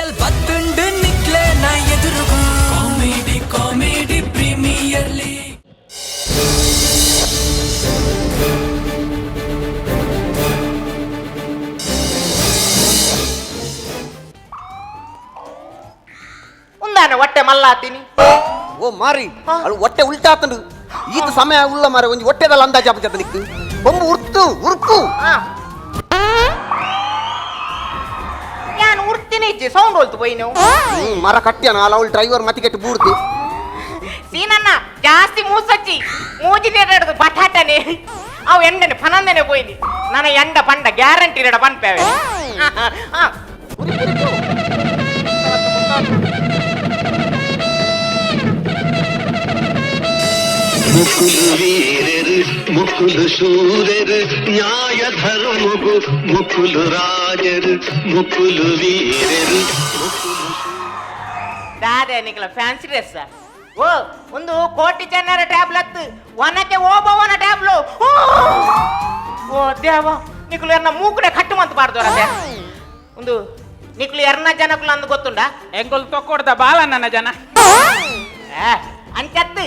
IPL ಬತ್ತುಂಡು ನಿಕ್ಲೆ ನಾ ಎದುರುಗು comedy comedy premier league. ಉಂದಾನೆ ಹೊಟ್ಟೆ ಮಲ್ಲಾತೀನಿ. ಓ ಮಾರಿ, ಅದು ಹೊಟ್ಟೆ ಉಲ್ಟಾತಂಡು. ಈತ ಸಮಯ ಉಲ್ಲ ಮಾರೆ, ಒಂಜಿ ಹೊಟ್ಟೆದಲ್ಲ ಅಂದಾಜು ಆಪುಜ ನಿಕ್ಕು. ಬೊಂಬು ಉರ್ತು ಉರ್ಕು. ಯಾನ್ ಉರ್ತಿನ ಇಜ್ಜಿ, ಸೌಂಡ್ ಹೋಲ್ತು ಪೋಯಿ ನೀವು. ಮರ ಕಟ್ಟಿಯನ ಅಲ್ಲ, ಅವಳು ಡ್ರೈವರ್ ಮತಿಕೆಟ್ಟು ಬೂಡ್ತಿ. ಸೀನನ್ನ ಜಾಸ್ತಿ ಮೂಸಚ್ಚಿ ಮೂಜಿ ನೀರು ಬಟಾಟನೆ ಅವು ಎಂಡನೆ ಪನಂದನೆ ಪೋಯ್ನಿ. ನನ್ನ ಎಂಡ ಪಂಡ ಗ್ಯಾರಂಟಿ ಇರಡ ಪನ್ಪೇವೆ. ಮುಕುಲು ವೀರರು ಮುಕುಲು ಶೂರರು ನ್ಯಾಯ ಧರ್ಮಗು ಮುಕುಲು ರಾಜರು ಮುಕುಲು ವೀರರು. ದಾದೆ ನಿಕಲ ಫ್ಯಾನ್ಸಿ ಡ್ರೆಸ್? ಓ, ಒಂದು ಕೋಟಿ ಜನರ ಟ್ಯಾಬ್ಲತ್ ಒನಕೆ ಓಬವ್ವನ ಟ್ಯಾಬ್ಲು. ಓ ದೇವ, ನಿಕುಲು ಎನ್ನ ಮೂಕುಡೆ ಕಟ್ಟು ಮಂತ್ ಬಾರ್ದು. ಒಂದು ನಿಕುಲು ಎರ್ನ ಜನಕುಲು ಅಂದ್ ಗೊತ್ತುಂಡ? ಎಂಗೊಲ್ ತೊಕೊಡ್ದ ಬಾಲ ನನ್ನ ಜನ. ಅಂಚತ್ತು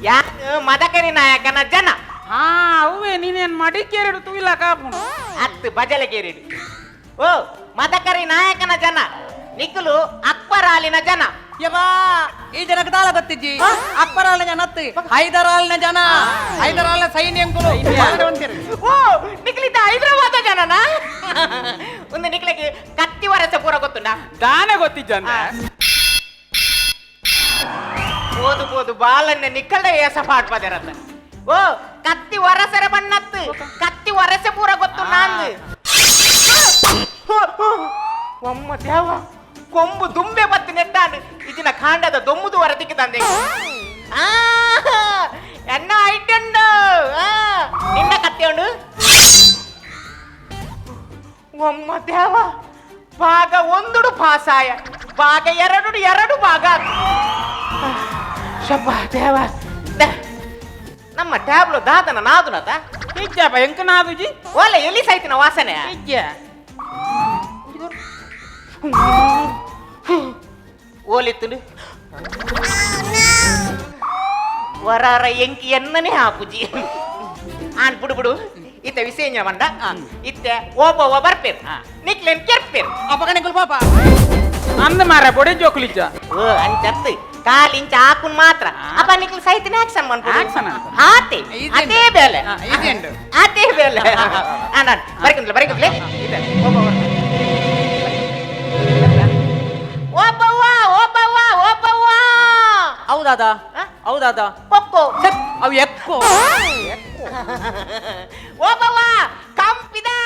ಯಾಕ್ ಮದಕರಿ ನಾಯಕನ ಜನ. ಹಾ, ಅವೇ ನೀನೇನ್ ಮಡಿಕೇರಿಡು ತೂಯಿಲ ಕಾಪುಂಡು. ಅತ್ತು ಬಜಲಗೇರಿಡು. ಓ ಮದಕರಿ ನಾಯಕನ ಜನ ನಿಕುಲು, ಅಕ್ಬರಾಲಿನ ಜನ. ಯಬ್ಬಾ, ಈ ಜನಕ್ಕೆ ತಾಳ ಗೊತ್ತಿಜ್ಜಿ. ಅಕ್ಬರಾಲಿನ ಜನ ಅತ್ತು, ಹೈದರಾಲಿನ ಜನ, ಹೈದರಾಲಿನ ಸೈನ್ಯಂಕುಲು. ಓ, ನಿಕ್ಲಿದ್ದ ಹೈದರಾಬಾದ ಜನನಾ? ಒಂದು ನಿಕ್ಲಗೆ ಕತ್ತಿ ವರಸ ಪೂರ ಗೊತ್ತುಂಡ? ದಾನೆ ಗೊತ್ತಿಜ್ಜಂದ. போது போது, ಬಾಲನ್ನ ನಿಕ್ಕಲ್ದ ಏಸ ಪಾಡ್ಪದರತ್ತ. ಓ, ಕತ್ತಿ ವರಸರ ಬಣ್ಣತ್ತು ಕತ್ತಿ ವರಸೆ ಪೂರ ಗೊತ್ತು ನಾಂದು. ಒಮ್ಮ ದೇವ, ಕೊಂಬು ದುಂಬೆ ಬತ್ತಿ ನೆಟ್ಟಾನು ಇದಿನ ಕಾಂಡದ ದೊಮ್ಮುದು ವರದಿಕ್ಕೆ ತಂದೆ. ಆ ಎನ್ನ ಐಟುಂಡು. ನಿನ್ನ ಕತ್ತಿ ಉಂಡು. ಒಮ್ಮ ದೇವ, ಭಾಗ ಒಂದುಡು ಪಾಸಾಯ, ಭಾಗ ಎರಡು ಎರಡು ಭಾಗ. ಶಬ್ಬ ದೇವ. ನಮ್ಮ ಟ್ಯಾಬ್ಲು ದಾದನ ನಾದುನತ? ಇಜ್ಜಪ್ಪ, ಎಂಕ ನಾದುಜಿ. ಓಲೆ ಎಲ್ಲಿ ಸೈತಿನ ವಾಸನೆ? ಇಜ್ಜ. ಓಲಿತ್ತುಂಡು ವರಾರ ಎಂಕಿ ಎನ್ನನೇ ಹಾಪುಜಿ. ಆನ್ ಬುಡು ಬುಡು, ಇತ್ತ ವಿಸೇಂಜ ಮಂಡ. ಇತ್ತೆ ಓಬವ್ವ ಬರ್ಪೇರು, ನಿಕ್ಲೆನ್ ಕೆರ್ಪೇರು. ಅಪಗಣೆಂಕುಲು ಪಾಪ. ಅಂದ ಮಾರ ಬೊಡೆ ಜೋಕುಲಿಜ್ಜ. ಓ, ಅಂಚತ್ತು ಕಾಲು ಇಂಚ ಹಾಕುನ್ ಮಾತ್ರ. ಅಪ್ಪ ನಿಕ್ಲು ಸೈತಿನ ಆಕ್ಷನ್ ಮನ್ಪುಡು. ಆಕ್ಷನ್ ಅಂತ. ಆತೆ. ಇದೇಂಡು. ಅದೇ ಬೇಲೆ. ಹಾ, ಇದೇಂಡು. ಅದೇ ಬೇಲೆ. ನಾನು ಬರಕಂದ್ಲೆ ಬರಕಂದ್ಲೆ. ಓಬವ್ವ ಓಬವ್ವ ಓಬವ್ವ. ಹೌದಾದ? ಆ? ಹೌದಾದ? ಕೊಕ್ಕೋ. ಸೆಪ್, ಅವು ಎಕ್ಕೋ. ಓಬವ್ವ ಕಂಪಿದೆ.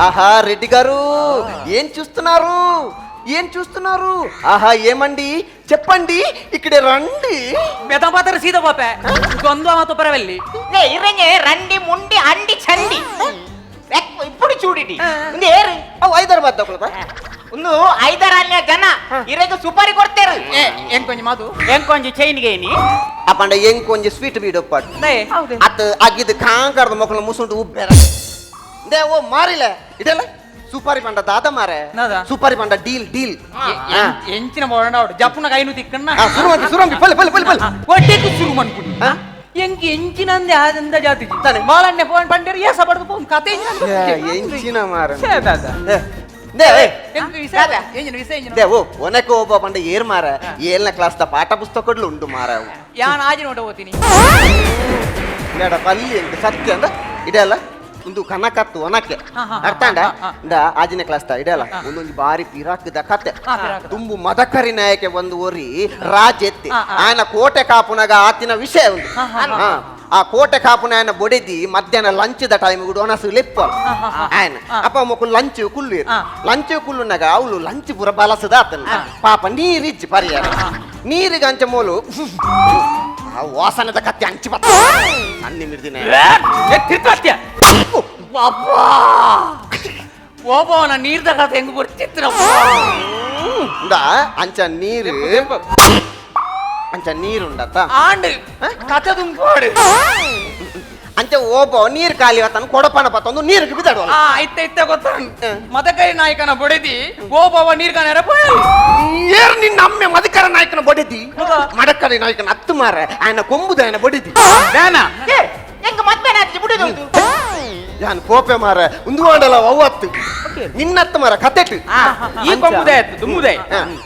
ఆహా, రెడ్డి గారు, ఏం చూస్తున్నారు? ఏం చూస్తున్నారు? ఆహా, ఏమండి, చెప్పండి, ఇక్కడే రండి. ಬೆದ ಪಾತ್ರ ಸೀದಾ ಪಾಪೆ ಗೊಂದು ಮಾತು ಪರವಲ್ಲಿ. ಲೇ, ಇರಂಗೆ ರಂಡಿ ಮುಂಡಿ ಅಂಡಿ ಚಂಡಿ. ఇప్పుడు చూడిటి ఉంది ಏರು. ಅವು ಹೈದರಾಬಾದ್ ತಗೊಳ್ಬಾ. ಒಂದು ಐದರಲ್ಲಿ ಜನ ಇರಗೆ ಸುಪಾರಿ ಕೊಡ್ತೇರು. ಏ, ಎಂಕೊಂಜಿ ಮಾತು. ಎಂಕೊಂಜಿ ಚೈನ್ ಗೇನಿ. ಅಪ್ಪಂಡ ಎಂಕೊಂಜಿ ಸ್ವೀಟ್ ಬೀಡೋ ಪಾಟ್. ದಯೆ. ಅತ್ ಅಗಿದ್ ಕಾಂಕರ್ದ ಮೊಕ್ಕಳು ಮುಸುಂಡು ಉಬ್ಬೇರ. They ಓ ಮಾರಿಲೆ, ಇದೆಲ್ಲ ಸುಪಾರಿ ಪಂಡ ದಾದ ಮಾರೆ. ನಾದ? ಸುಪಾರಿ ಪಂಡ ಡೀಲ್ ಡೀಲ್. ಎಂಚಿನ ಬೋಡ ಜಪ್ಪುನ ಕೈನು ತಿಕ್ಕಣ್ಣ. ಸುರುವಂತಿ ಸುರುವಂತಿ, ಪಲ್ಲೆ ಪಲ್ಲೆ ಪಲ್ಲೆ ಪಲ್ಲೆ. ಒಟ್ಟೆಗೆ ಶುರು ಮನ್ಪುಡಿ. ಆ? ಎಂಕ್ ಎಂಚಿನಂದೆ ಆದಂದ ಜಾತಿ ತಾನೆ ಬಾಳಣ್ಣೆ ಫೋನ್ ಪಂಡೇರು ಏಸ ಬಡ್ದು ಫೋನ್ ಕತೆ. ಎಂಚಿನ ಮಾರ. ಛೇ ದಾದ. They ಏ, ಎಂಕ್ ವಿಷಯ ಎಂಜಿನ ವಿಷಯ ಎಂಜಿನ. They ಓ ಒನಕ್ಕೆ ಒಬ್ಬ ಪಂಡ ಏರ್ ಮಾರ, ಏಳನೇ ಕ್ಲಾಸ್ the ಪಾಠ ಪುಸ್ತಕಗಳು ಉಂಟು ಮಾರ ಅವು. ಯಾನ್ ಆಜಿ ನೋಟ ಓತೀನಿ. ಬೇಡ ಪಲ್ಲಿ ಎಂತ ಸತ್ಯ ಅಂದ ಇದೆಲ್ಲ ಒಂದು ಕನಕತ್ತು ಒನಕ್ಕೆ. ಹಾ, ಹಾ, ಅರ್ಥಾಂಡ? ಹಾ, ಹಾ. ಇಂದ ಆಜಿನ ಕ್ಲಾಸ್ ದ ಇದೆಲ್ಲ ಒಂದೊಂದು ಬಾರಿ ಪಿರಾಕದ ಕತೆ. ಹಾ, ಪಿರಾಕದ. ತುಂಬು ಮದಕರಿ ನಾಯಕೆ ಒಂದು ಒರಿ ರಾಜೆತ್ತಿ. ಹಾ, ಹಾ. ಆಯನ ಕೋಟೆ ಕಾಪುನಾಗ ಆತಿನ ವಿಷಯ ಒಂದು. ಹಾ, ಹಾ, ಹಾ. ಆ ಕೋಟೆ ಕಾಪುನ ಆಯನ ಬೊಡೆದಿ ಮಧ್ಯಾಹ್ನ lunch the time ಒಣಸು ಲೆಪ್ಪ. ಹಾ, ಹಾ, ಹಾ. ಆಯನ ಹಾ. ಅಪ್ಪ ಮೊಕ್ಕು ಲಂಚ್ ಕುಲ್ಲು. ಹಾ. ಲಂಚ್ ಕುಲ್ಲುನಾಗ ಅವಳು ಲಂಚ್ ಪೂರ ಬಲಸದ ಆತನ. ಪಾಪ ನೀರಿಜ್ಜಿ ಪರಿಹಾರ, ನೀರಿಗೆ ಅಂಚ ಮೋಲು ಆ ವಾಸನದ ಕತ್ತಿ ಅಂಚಿ ಬತ್ತ ಸಣ್ಣ ಮಿರ್ದಿನ. ತಿರ್ತ್ಯ. ಓಬವ್ವನ ನೀರ್ದ ಕಥೆ ಹೆಂಗ್ ಬರ್ತಿತ್ರಪ್ಪ ಅಂಚ ನೀರು ಅಂಚ ನೀರುಂಡತ್ತ ಆಂಡ್ ಕಥೆ ತುಂಬೋಡು ಅಂಚ ಓಬೋ ನೀರ್ ಖಾಲಿ ಆತನ ಕೊಡಪನ ಪತ್ತೊಂದು ನೀರಿಗೆ ಬಿದ್ದಾಡುವಲ್ಲ ಆ ಇತ್ತ ಇತ್ತ ಗೊತ್ತ ಮದಕರಿ ನಾಯಕನ ಬೊಡೆದಿ ಓಬವ್ವ ನೀರ್ ಕಾಣರ ಏರ್ ನಿನ್ನ ಅಮ್ಮೆ ಮದಕರ ನಾಯಕನ ಬೊಡೆದಿ ಮಡಕರಿ ನಾಯಕನ ಹತ್ತು ಮಾರ ಆಯನ ಕೊಂಬುದ ಆಯನ ಬೊಡೆದಿ ಹೆಂಗ ಮದ್ವೆ ಬಿಡುದು ಯಾನ್ ಕೋಪೆ ಮಾರ ಉಂದು ಮಾಡಲ್ಲ ಅವ್ವತ್ತು ನಿನ್ನತ್ತ ಮಾರ ಕತೆಟ್ ಈ ಕೊಂಬುದೇ ಆಯ್ತು ದುಂಬುದೇ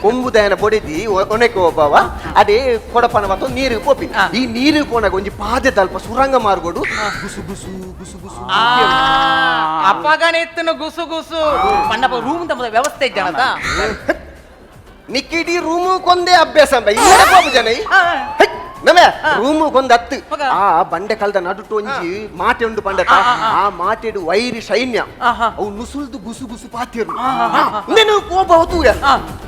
ಕೊಂಬುದಾಯನ ಬೊಡೆದಿ ಒಣಕೆ ಒಬ್ಬವ ಅದೇ ಕೊಡಪನ ಮತ್ತು ನೀರು ಪೋಪಿ ಈ ನೀರು ಕೋಣಗ ಒಂಜಿ ಪಾದೆ ತಲ್ಪ ಸುರಂಗ ಮಾರ್ಗೋಡು ಗುಸು ಗುಸು ಗುಸು ಗುಸು ಅಪ್ಪಗನೆ ಇತ್ತನು ಗುಸು ಗುಸು ಪಂಡಪ್ಪ ರೂಮ್ ತಮ್ಮ ವ್ಯವಸ್ಥೆ ಇದ್ದಾನದ ನಿಕ್ಕಿಡಿ ರೂಮು ಕೊಂದೇ ಅಭ್ಯಾಸ ಅಂಬ ಇಲ್ಲ ಬಾಬು ಜನ ನಮೆ ರೂಮು ಕೊಂದು ಹತ್ತು ಆ ಬಂಡೆ ಕಲ್ದ ನಡುಟು ಒಂಜಿ ಮಾಟೆ ಉಂಡು ಪಂಡತ ಆ ಮಾಟೆಡು ವೈರಿ ಸೈನ್ಯ ಅವು ನುಸುಳ್ದು ಗುಸು ಗುಸು ಪಾತಿರು ಇನ್ನೇನು ಕೋಪ ತೂಯ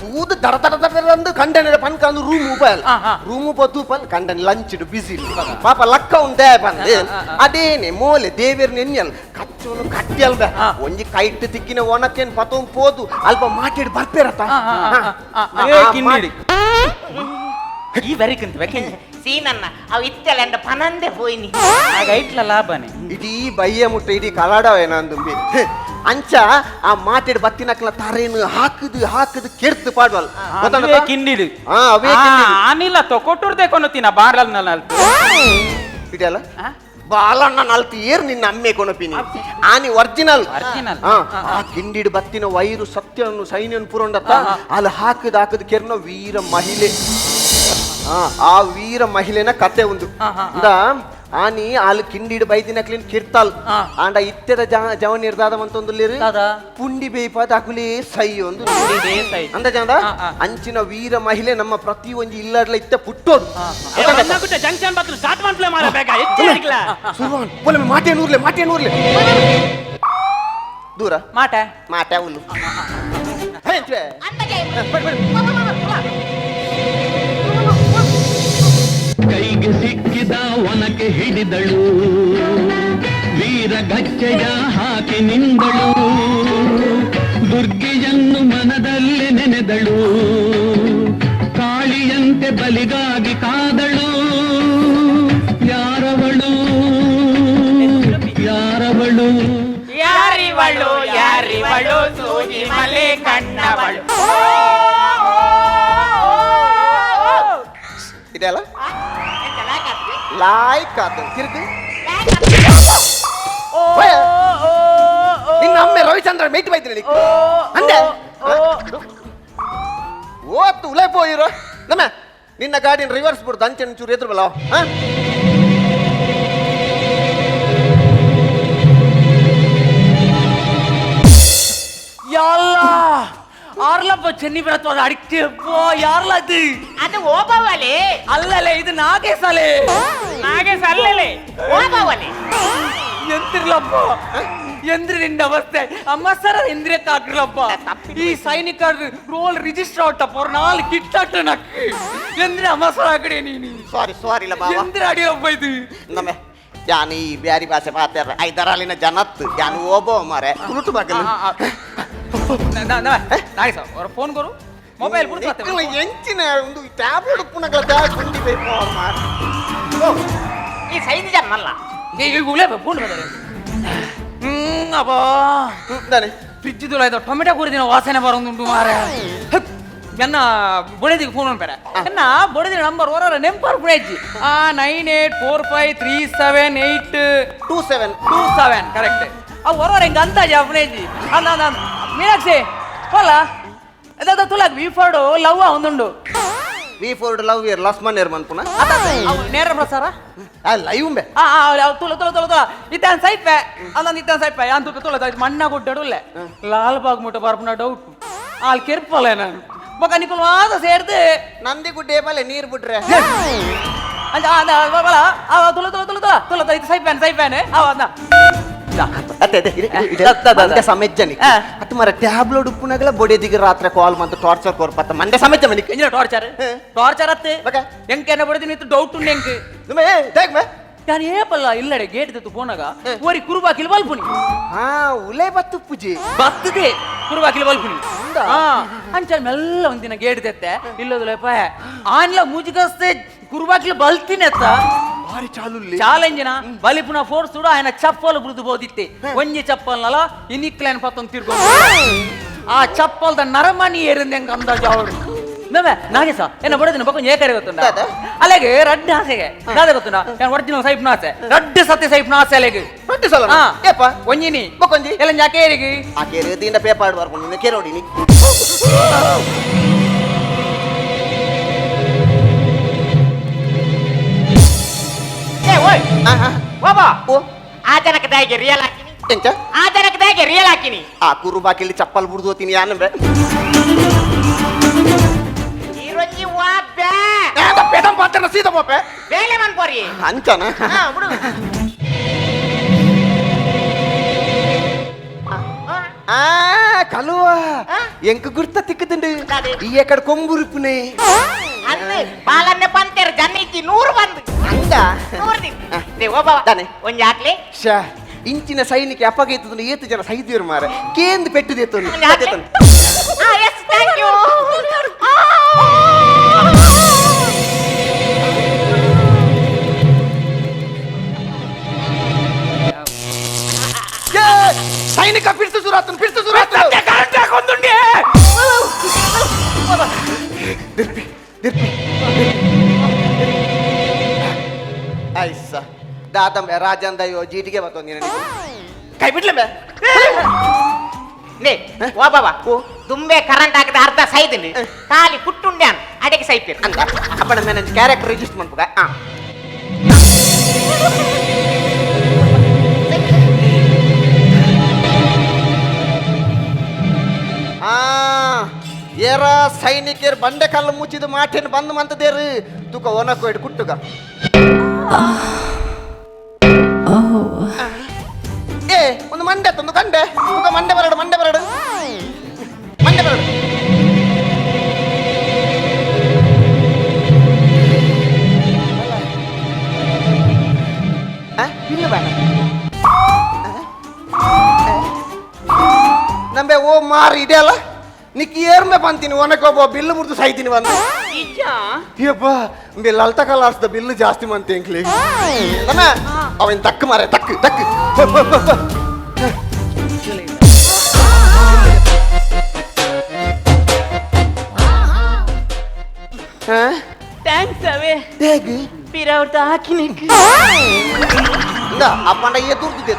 ತೂದು ದಡ ದಡ ದಡ ಅಂದು ಕಂಡನೆ ಪನ್ಕಂದು ರೂಮ್ ಉಪಾಯಲ್ಲ ರೂಮ್ ಉಪ ತೂಪಲ್ ಕಂಡನೆ ಲಂಚ್ ಬಿಸಿ ಪಾಪ ಲಕ್ಕ ಉಂಟೆ ಬಂದು ಅದೇನೆ ಮೋಲೆ ದೇವೇರ್ ನೆನ್ಯಲ್ ಕಚ್ಚೋನು ಕಟ್ಟಿ ಅಲ್ಬ ಒಂಜಿ ಕೈಟ್ ತಿಕ್ಕಿನ ಒಣಕೇನ್ ಪತೋಂ ಪೋದು ಅಲ್ಪ ಮಾಟೆಡು ಬರ್ಪೇರತ ಈ ಬರಿಕಂತ ಬೇಕೆ ಸೀನನ್ನ ಅವು ಇತ್ತಲ್ಲ ಎಂದ ಪನಂದೆ ಪೋಯಿನಿ ಆಗ ಐಟ್ಲ ಲಾಭನೇ ಇಡೀ ಬಯ್ಯ ಮುಟ್ಟ ಇಡೀ ಕಲಾಡವೇನ ಅಂದುಂಬಿ ಅಂಚ ಆ ಮಾಟೆಡ್ ಬತ್ತಿನಕ್ಲ ತರೇನು ಹಾಕುದು ಹಾಕುದು ಕೆರ್ತು ಪಾಡ್ವಲ್ ಕಿಂಡಿಡು ಅವೇ ಅನಿಲ ತೊಕೊಟ್ಟುರ್ದೆ ಕೊನತಿನ ಬಾರಲ್ ನಲ್ತು ಇಡಲ್ಲ ಬಾಲಣ್ಣ ನಲ್ತು ಏರ್ ನಿನ್ನ ಅಮ್ಮೆ ಕೊನಪಿನಿ ಆನಿ ಒರಿಜಿನಲ್ ಆ ಕಿಂಡಿಡು ಬತ್ತಿನ ವೈರು ಸತ್ಯವನ್ನು ಸೈನ್ಯವನ್ನು ಪುರಂಡತ್ತ ಅಲ್ಲಿ ಹಾಕುದು ಹಾಕುದು ಕೆರ್ನ ವೀರ ಮಹಿಳೆ ಆ ವೀರ ಮಹಿಳೆನ ಕತೆ ಒಂದು ಆನಿ ಅಲ್ಲಿ ಕಿಂಡಿಡು ಬೈದಿನಕ್ಲಿನ್ ಕಿರ್ತಾಲ್ ಆಂಡ ಇತ್ತೆದ ಜವನ್ ಇರ್ದಾದ ಮಂತೊಂದು ಪುಂಡಿ ಬೇಯ್ಪಾದ ಅಕುಲೇ ಸೈ ಒಂದು ಅಂದ ಜನ ಅಂಚಿನ ವೀರ ಮಹಿಳೆ ನಮ್ಮ ಪ್ರತಿ ಒಂಜಿ ಇಲ್ಲಡ್ಲ ಇತ್ತ ಪುಟ್ಟೋಡು ಜಂಕ್ಷನ್ ಬತ್ತು ಸ್ಟಾರ್ಟ್ ಮಾಡ್ಲೇ ಮಾರ ಸುರ್ವಾನ್ ಮಾಟೆ ನೂರ್ಲೆ ಮಾಟೆ ನೂರ್ಲೆ ದೂರ ಮಾಟೆ ಮಾಟೆ ಉಲ್ಲು ಕೈಗೆ ಸಿಕ್ಕಿದ ಒನಕೆ ಹಿಡಿದಳು ವೀರ ಗಚ್ಚೆಯ ಹಾಕಿ ನಿಂದಳು ದುರ್ಗೆಯನ್ನು ಮನದಲ್ಲಿ ನೆನೆದಳು ಕಾಳಿಯಂತೆ ಬಲಿಗಾಗಿ ಕಾದಳು ಯಾರವಳು ಯಾರವಳು ಯಾರಿವಳು ಯಾರಿವಳು ಸೂಜಿ ಮಲೆ ಕಣ್ಣವಳು ಇದೆಲ್ಲ ಲಾಯ್ಕ್ ಆತ ತಿರುಗಿ ನಿನ್ನ ಅಮ್ಮೆ ರವಿಚಂದ್ರ ಮೇಟ್ ಬೈತೀನಿ ಅಂದೆ ಓತ್ತು ಉಲೈ ಪೋಯಿರೋ ನಮ್ಮ ನಿನ್ನ ಗಾಡಿನ ರಿವರ್ಸ್ ಬಿಡ್ದು ಅಂಚೆ ಚೂರು ಎದುರು ಬಲ್ಲ ಯಾಲ್ಲ ಆರ್ಲಪ್ಪ ಚೆನ್ನಿ ಬರತ್ವ ಅಡಿಕೆ ಯಾರ್ಲ ಅದು ಅದು ಓಬವ್ವಲೆ ಅಲ್ಲಲೇ ಇದು ನಾಗೇಶಲೆ ನಾಗೇಶ ಅಲ್ಲಲೇ ಓಬವ್ವಲೆ ಎಂತಿರ್ಲಪ್ಪ ಎಂದ್ರೆ ನಿನ್ನ ಅವಸ್ಥೆ ಅಮ್ಮ ಸರ ಎಂದ್ರೆ ಕಾಕ್ರಲಪ್ಪ ಈ ಸೈನಿಕ ರೋಲ್ ರಿಜಿಸ್ಟರ್ ಆಟಪ್ಪ ಅವ್ರ ನಾಲ್ ಕಿಟ್ಟಾಟ ನಕ್ಕು ಎಂದ್ರೆ ಅಮ್ಮ ಸರ ಕಡೆ ನೀನು ಸಾರಿ ಸಾರಿ ಇಲ್ಲ ಬಾಬಾ ಎಂದ್ರೆ ಅಡಿಯಪ್ಪ ಇದು ನಮ್ಮ ಯಾನ್ ಈ ಬ್ಯಾರಿ ಭಾಷೆ ಮಾತಾಡ್ರ ಐದರಾಲಿನ ಜನತ್ತು ಯಾನ್ ಓಬೋ ಮಾರೆ ತುಳುಟು ಬಾಗಲು ನಾಗೇಶ ಅವ್ರ ಫೋನ್ ಕೊರು ಮೊಬೈಲ್ ಬಿಡ್ತು ಎಂಚಿನ ಒಂದು ಟ್ಯಾಬ್ಲೆಟ್ ಉಪ್ಪುನಗಳ ಗುಂಡಿ ಬೇಕು ಮಾರ ಈ ಸೈಜ್ ಜನ ಈಗ ಉಲೇ ಫೋನ್ ಬಂದರೆ ಅಬ್ಬಾ ಫ್ರಿಜ್ ತುಳ ಟೊಮೆಟೊ ಕುರಿದಿನ ವಾಸನೆ ಬರೋದುಂಟು ಮಾರೆ ಎನ್ನ ಬೊಡೆದಿಗೆ ಫೋನ್ ಅನ್ಬೇಡ ಎನ್ನ ಬೊಡೆದಿನ ನಂಬರ್ ಹೊರ ನೆಂಪರ್ ಪುಣೆಜ್ಜಿ ಆ 9 8 4 5 3 7 8 2 7 2 7 ಕರೆಕ್ಟ್ ಆ ಹೊರ ಹೆಂಗ ಅಂದಾಜು ಪುಣೆಜ್ಜಿ ಅಂದ ಅಂದ ಮೀನಾಕ್ಷಿ ಹೋಲ ಅದ ತುಲಾಕ್ ವಿ ಫೋರ್ಡು ಲವ್ ಒಂದುಂಡು V Ford love year Lakshman year ಮನ್ಪುನ ನೇರ ಪ್ರಸಾರ ಆ ಲೈವ್ ಉಂಬೆ ಆ ತುಳ ತುಳ ತುಳ ತುಳ ಇತ್ತಾನ್ ಸೈಪೆ ಅಂದಂದು ಇತ್ತಾನ್ ಸೈಪೆ ಅಂತ ತುಳ ಮಣ್ಣ ಗುಡ್ಡಡುಲ್ಲೆ ಲಾಲ್ ಬಾಗ್ ಮುಟ್ಟ ಬರ್ಪುನ ಡೌಟ್ ಆಲ್ ಕೆರ್ಪಲೆ ನಾನು ಬೊಕ ನಿಕುಲು ಮಾತ ಸೇರ್ದು ನಂದಿ ಗುಡ್ಡೆ ಮೇಲೆ ನೀರು ಬಿಟ್ರೆ ಅಂಚ ಬಲ ತುಳ ತುಳ ತುಳ ತುಳ ತುಳ ಇದು ಸೈಪ್ಯಾನ್ ಸೈಪ್ಯಾನ್ ಅವ ಅಂದ ಮಂಡೆ ಸಮೆಜ್ಜನಿ ಅತ್ತು ಮರ ಟ್ಯಾಬ್ಲೆಟ್ ಉಪ್ಪುನಗಲ ಬೊಡೆದಿಗೆ ರಾತ್ರಿ ಕಾಲ್ ಮಂತ ಟಾರ್ಚರ್ ಕೊರ್ಪತ್ತ ಮಂಡೆ ಸಮೆಜ್ಜ ಮನಿಕ್ ಎಂಜಿನ ಟಾರ್ಚರ್ ಟಾರ್ಚರ್ ಅತ್ತೆ ಎಂಕೆನ ಬೊಡೆದಿನ ಇತ್ತು ಡೌಟ್ ಉಂಡು ಎಂಕ್ ದುಮೆ ದೇಕ್ ಮೆ ಯಾನ್ ಏಪಲ್ಲ ಇಲ್ಲಡೆ ಗೇಟ್ ತೆತ್ತು ಪೋನಾಗ ಒರಿ ಕುರುಬಾಕಿಲ್ ಬಲ್ಪುನಿ. ಹಾ ಉಲೆ ಬತ್ತು ಪೂಜೆ ಬತ್ತದೆ ಕುರುಬಾಕಿಲ್ ಬಲ್ಪುನಿ. ಹಾ ಅಂಚ ಮೆಲ್ಲ ಒಂದಿನ ಗೇಟ್ ತೆತ್ತೆ ಇಲ್ಲದಲಪ್ಪ ಆನ್ಲ ಮೂಜಿಗಸ್ತೆ ಕುರುಬಾಕಿಲ್ ಬಲ್ತಿನಿ ಅತ್ತ. ಭಾರಿ ಚಾಲು ಚಾಲೆಂಜಿನ ಬಲಿಪುನ ಫೋರ್ಸ್ ఆయన ಚಪ್ಪಲ್ ಬುರಿದು ಬೋದಿತ್ತೆ. ಒಂಜಿ ಚಪ್ಪಲ್ನಲ ಇನಿಕ್ಲೈನ್ ಪತ್ತೊಂದು ತಿರ್ಗೊ ಆ ಚಪ್ಪಲ್ದ ನರಮನಿ ಏರಿಂದೆ ಹೆಂಗ ಅಂದಾಜು ಅವಳು. ಮೇಮೆ ನಾಗೇಶ ಎನ್ನ ಬಡದಿನ ಬೊಕ್ಕ ಏಕರೆ ಗೊತ್ತುಂಡ ಅಲೆಗೆ ರಡ್ಡು ಆಸೆಗೆ ದಾದ ಗೊತ್ತುಂಡ ನಾನು ಒರಿಜಿನಲ್ ಸೈಪ್ನ ಆಸೆ ರಡ್ಡು ಸತ್ಯ ಸೈಪ್ನ ಆಸೆ ಅಲೆಗೆ ರಡ್ಡು ಸಲ ಏಪ ಒಂಜಿನಿ ಬೊಕೊಂಜಿ ಎಲ್ಲ ಯಾಕೇರಿಗೆ ಆ ಕೇರಿ ದಿಂದ ಪೇಪಾಡ್ ಬರ್ಕೊಂಡು ಕೇರೋಡಿನಿ. ಆ ಜನಕ್ಕೆ ದಾಯಿಗೆ ರಿಯಲ್ ಹಾಕಿನಿ. ಎಂಚ ಆ ಜನಕ್ಕೆ ದಾಯಿಗೆ ರಿಯಲ್ ಹಾಕಿನಿ. ಆ ಕುರುಬಾಕಿಲಿ ಚಪ್ಪಲ್ ಬುಡ್ದು ಹೋತೀನಿ ಯಾನಂಬೆ ಈರೊಂಜಿ ವಾಬ್ಯಾ ಪೇದಂ ಪಾತ್ರನ ಸೀದಾ ಪೋಪೆ ಬೇಲೆ ಮನ್ಪೋರಿ ಅಂಚನ ಬಿಡು. ಆ ಕಲುವ ಎಂಕ ಗುರ್ತ ತಿಕ್ಕದಂಡು ಈ ಎಕಡೆ ಕೊಂಬುರುಪುನೆ ಅಂದು ಬಾಲನ್ನೆ ಪಂತೇರು ಜನ್ನಿಚ್ಚಿ 100 ಬಂದು ಅಂದ 100 ಒಬ್ಬ ಒಂಜಿ ಹಾಕ್ಲಿ. ಶಾ ಇಂಚಿನ ಸೈನಿಕ ಅಪಗೈತದ ಏತು ಜನ ಸೈದಿಯರು ಮಾರ ಕೇಂದ್ ಪೆಟ್ಟುದೇತು. ಸೈನಿಕ ಪಿರ್ತು ಸುರಾತನು ಪಿರ್ತು ಸುರಾತನು ದಿರ್ಪಿ ದಿರ್ಪಿ ಐಸ ದಾದಂಬೆ ರಾಜಂದಯ್ಯೋ ಜೀಟಿಗೆ ಬತ್ತೊಂದಿನ ಕೈ ಬಿಡ್ಲೆ ಬೇ ನೇ ವಾ ಬಾಬಾ ದುಂಬೆ ಕರೆಂಟ್ ಹಾಕಿದ ಅರ್ಧ ಸೈದಿನಿ ಖಾಲಿ ಕುಟ್ಟುಂಡ್ಯಾನ್ ಅಡಿಗೆ ಸೈಪೇರು ಅಂತ ಅಪ್ಪಣ ಮೇಲೆ ಕ್ಯಾರೆಕ್ಟರ್ ರಿಜಿಸ್ಟರ್ ಮಾಡ್ಬೋದ. ಆ ಏರ ಸೈನಿಕರು ಬಂಡೆ ಕಲ್ಲು ಮುಚ್ಚಿದ ಮಾಟೇನು ಬಂದು ಮಂತದೇರು ತುಕ ಒನಕೋಯ್ಡು ಕುಟ್ಟುಗ. ಏ ಒಂದು ಮಂಡೆ ತಂದು ಕಂಡೆ ತುಕ ಮಂಡೆ ಬರಡು ಮಂಡೆ ಬರಡು ಮಂಡೆ ಬರಡು. ಇಲ್ಲ ಬೇಡ ನಂಬೆ ಓ ಮಾರಿ ಇದೆಯಲ್ಲ ನಿಕ್ಕಿ ಏರ್ಮೆ ಬಂತೀನಿ ಒನಕೊಬ್ಬ ಬಿಲ್ಲು ಮುರಿದು ಸಾಯ್ತೀನಿ ಬಂದು. ಯಪ್ಪ ಬಿಲ್ ಅಲ್ತ ಕಲಾರ್ಸ್ದ ಬಿಲ್ಲು ಜಾಸ್ತಿ ಮಂತಿ ಎಂಕ್ಲಿ ನಮ್ಮ ಅವನ್ ತಕ್ಕ ಮಾರೆ ತಕ್ಕ ತಕ್ಕ. Thanks ಅವೇ ಪಿರವ್ರದ್ದು ಹಾಕಿನಿಕ್ ಇಂದ ಅಪ್ಪಂಡ ಎದುರ್ದಿದೆ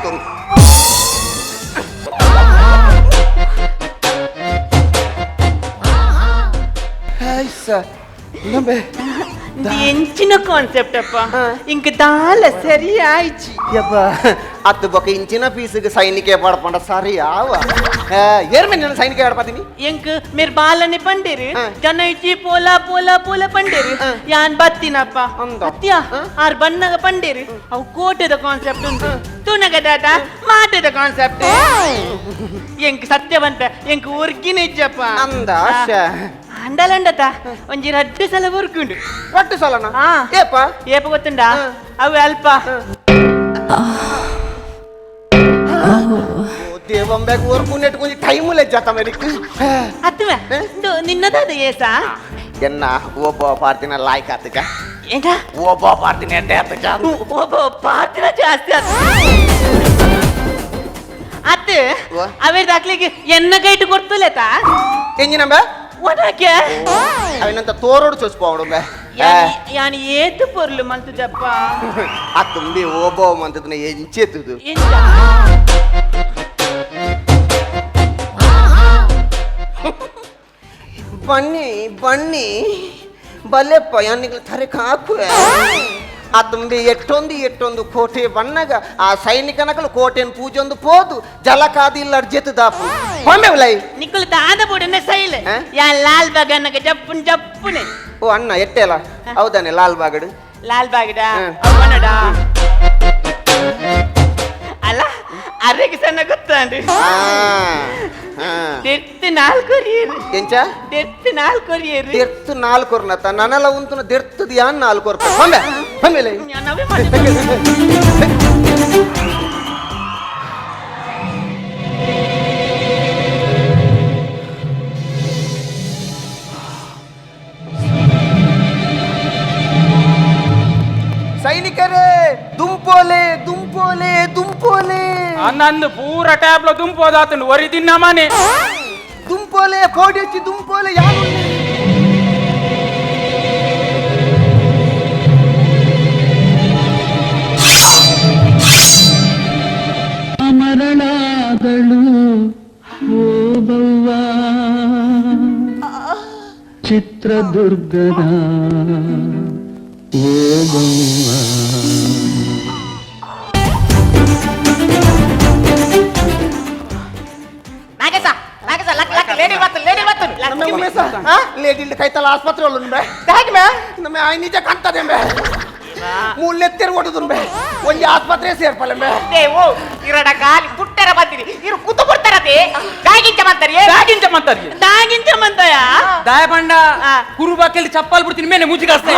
ಎಂಚಿನ ಕಾನ್ಸೆಪ್ಟ್ ಅಪ್ಪ ಇಂಕ ದಾಲ ಸರಿ ಆಯ್ಚಿ. ಯಪ್ಪ ಅತ್ತು ಬೊಕ ಇಂಚಿನ ಪೀಸಿಗೆ ಸೈನಿಕೆ ಪಾಡ್ಪಂಡ ಸರಿ ಆವ ಏರ್ಮೆ ನಾನು ಸೈನಿಕ ಆಡ್ಪಾತೀನಿ ಎಂಕ್ ಮೇರ್ ಬಾಲನೆ ಪಂಡೇರು ಜನ ಇಚ್ಚಿ ಪೋಲ ಪೋಲ ಪೋಲ ಪಂಡೇರು ಯಾನ್ ಬತ್ತಿನಪ್ಪ ಅತ್ಯ ಆರ್ ಬಣ್ಣಗ ಪಂಡೇರು ಅವು ಕೋಟೆದ ಕಾನ್ಸೆಪ್ಟ್ ಉಂಟು ತುನಗ ದಾದ ಮಾಟದ ಕಾನ್ಸೆಪ್ಟ್ ಎಂಕ್ ಸತ್ಯ ಬಂತ ಎಂಕ್ ಒರ್ಗಿನ ಇಜ್ಜಪ್ಪ ಅಂದ ಅಂಡಲಂಡತ ಒಂಜಿ ರಡ್ಡು ಸಲ ಉರ್ಕುಂಡು. ರಡ್ಡು ಸಲನ ಏಪ ಏಪ ಗೊತ್ತುಂಡ ಅವು ಅಲ್ಪ ದೇವಂಬ್ಯಾಗ ಊರ್ಕು ನೆಟ್ಕೊಂಜಿ ಟೈಮು ಲೆಜ್ಜಾತ ಮೇಲಿಕ್ ಅತ್ತುವೆ ನಿನ್ನದಾದ ಏಸ ಎನ್ನ ಒಬ್ಬ ಪಾರ್ತಿನ ಲಾಯ್ಕ್ ಆತಕ ಎಂತ ಒಬ್ಬ ಪಾರ್ತಿನ ಎಡ್ಡೆ ಆತಕ ಒಬ್ಬ ಪಾರ್ತಿನ ಜಾಸ್ತಿ ಆತ ಅತ್ತು ಅವೇರ್ ದಾಕ್ಲಿಗೆ ಎನ್ನ ಕೈಟು ಕೊಡ್ತುಲೇತಾ ಎಂಜಿನಂಬ ಒಣಕೆ ಅವನಂತ ತೋರೋಡು ಚೊಚ್ಪೋಡು ಬೆ ಯಾನ್ ಏತು ಪೊರ್ಲು ಮಂತುದಪ್ಪ ಆ ತುಂಬಿ ಓಬೋ ಮಂತದನ್ನ ಎಂಚೆತ್ತುದು ಎಂಚ ಬನ್ನಿ ಬನ್ನಿ ಬಲೆಪ್ಪ ಯಾನಿಗ್ಲ ತರೆ ಕಾಕುವೆ ಆ ತುಂಬಿ ಎಟ್ಟೊಂದು ಎಟ್ಟೊಂದು ಕೋಟೆ ಬಣ್ಣಗ ಆ ಸೈನಿಕನಕಲು ಕೋಟೆನ್ ಪೂಜೊಂದು ಪೋದು ಜಲಕಾದಿ ಅರ್ಜೆತು ದಾಪು ಹೊಮ್ಮೆ ಉಲೈ ನಿಕ್ಕಲು ದಾದ ಬುಡನೆ ಸೈಲೆ ಯಾ ಲಾಲ್ ಬಾಗನ್ನಗ ಜಪ್ಪುನ್ ಜಪ್ಪುನೆ ಓ ಅಣ್ಣ ಎಟ್ಟೆಲ್ಲ ಹೌದಾನೆ ಲಾಲ್ ಬಾಗಡು ಲಾಲ್ ಬಾಗಡ ಅವನಡ ಅಲ್ಲ ಅರೆಗೆ ಸಣ್ಣ ಗೊತ್ತಾಂಡು ದೆರ್ತ್ ನಾಲ್ಕು ಕೊರಿಯರು. ಎಂಚ? ದೆರ್ತ್ ನಾಲ್ಕು ಕೊರಿಯರು. ದೆರ್ತ್ ನಾಲ್ಕು ಕೊರ್ನತ್ತ ನನಲ ಉಂತುನ ದೆರ್ತದ ಯಾನ್ ನಾಲ್ಕು ಕೊರ್ಪ ಬಂದೆ ಬಂಮೇಲೆ. ನಾವೇ ಮಾಡಿ. ಸೈನಿಕರೇ, ದುಂಪೋಲೆ ದುಂಪೋಲೆ ದುಂಪೋಲೆ. ನಂದು ಪೂರ ಟ್ಯಾಬ್ಲ ದುಂಪೋದಾತಂಡು ಒರಿ ತಿನ್ನ ಮನೆ. ದುಂಪೋಲೆ ಕೋಡಿ ದುಂಪೋಲೆ ಯಾರು? ಅಮರಳಾದಳು ಓಬವ್ವ ಚಿತ್ರದುರ್ಗದ ಓಬವ್ವ. ನಾಗೇಶ ನಾಗೇಶ, ಲಕ್ ಲಕ್, ಲೇಡಿ ಬತ್ತು, ಲೇಡಿ ಬತ್ತು. ಲೇಡಿ ಕೈತಲ್ಲ ಆಸ್ಪತ್ರೆ ಒಳ್ಳು ಬೇ ದಾಗಿ ಮೇ ನಮ್ಮ ಆಯ್ ನಿಜ ಕಾಣ್ತದೆ ಬೇ, ಮುಳ್ಳೆತ್ತಿರ್ ಓಡುದು ಬೇ, ಒಂಜಿ ಆಸ್ಪತ್ರೆ ಸೇರ್ಪಲ್ಲ ಬೇ. ಏ ಓ ಇರಡ ಕಾಲಿ ಪುಟ್ಟರ ಬಂದಿರಿ, ಇರು ಕೂತು ಕೊಡ್ತಾರತೆ, ದಾಗಿಂಚ ಬಂತಾರೆ. ದಾಗಿಂಚ ಮಂತರ್ಗೆ. ದಾಗಿಂಚ ಮಂತಯ. ದಾಯ ಪಂಡ ಕುರುಬಾಕೆಲ್ಲಿ ಚಪ್ಪಾಲ್ ಬಿಡ್ತೀನಿ ಮೇಲೆ ಮುಜ್ಜಿಗಾಸ್ತ.